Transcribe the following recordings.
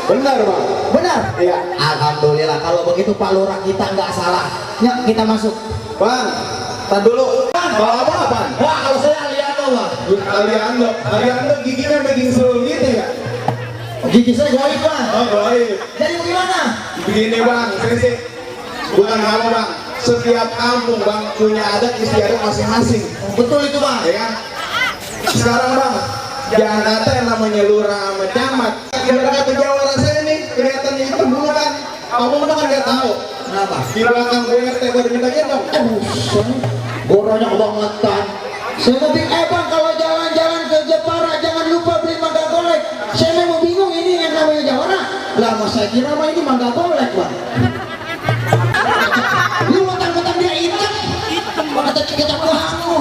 Benar bang. Benar? Iya. Alhamdulillah, kalau begitu Pak Lurah kita nggak salah. Ya, kita masuk. Bang, tar dulu. Bang, bawa apa bang? Wah, kalau saya lihat tuh bang. Aliando giginya begini seluruh gitu ya? Gigi saya goib bang. Oh baik. Jadi gimana? Begini bang, saya sih bukan apa bang. Setiap kampung bang punya adat istiadat masing-masing. Betul itu bang. Ya kan? Sekarang bang, jangan kata yang namanya lurah sama camat. Kata Jawa rasanya nih kelihatannya itu dulu kan. Kamu kan nggak tahu. Kenapa? Di belakang gue RT baru minta gendong. Borongnya kebangetan. Saya mau bang, kalau jalan-jalan ke Jepara jangan lupa beli mangga golek. Saya mau bingung ini yang namanya Jawara. Lah mas saya kira mah ini mangga golek bang. Lu mentang-mentang dia hitam. Kata kita kamu.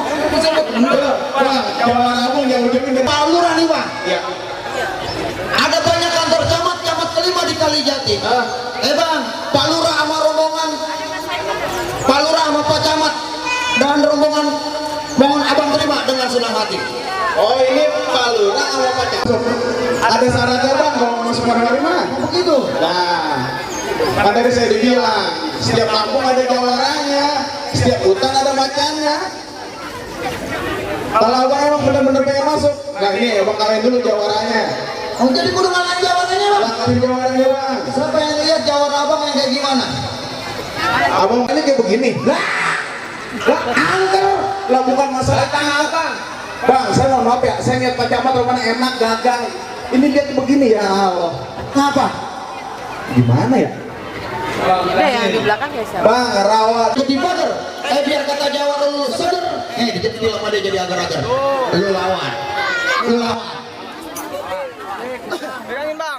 Bang, Jawara Abung yang ujungin Pak Lurah nih bang. Ya. Ada banyak kantor camat kelima di Kalijati. Bang, Pak Lurah sama rombongan, Pak Lurah sama Pak Camat dan rombongan mohon abang terima dengan senang hati. Oh ini Pak Lurah sama Pak Camat. Ada syaratnya bang kalau masuk mana mana? Begitu. Nah, kan tadi saya dibilang setiap kampung ada jawaranya, setiap hutan ada macannya. Kalau abang emang benar-benar pengen masuk, nah ini abang kalian dulu jawaranya. Oh, jadi kudu ngalahin jawabannya bang. Kalian jawaranya bang. Siapa yang lihat jawara abang yang kayak gimana? Abang ini kayak begini. Lah, angker. Lah bukan masalah tangan bang. Bang, saya mohon maaf ya, saya lihat Pak Camat rumahnya enak, gagang. Ini lihat begini ya Allah. Ngapa? Gimana ya? Udah yang di belakang ya siapa? Bang, rawat. Jadi bager. Biar kata jawara lu seger. Jadi lama dia jadi agar-agar. Lu lawan. Lu lawan. Pegangin bang.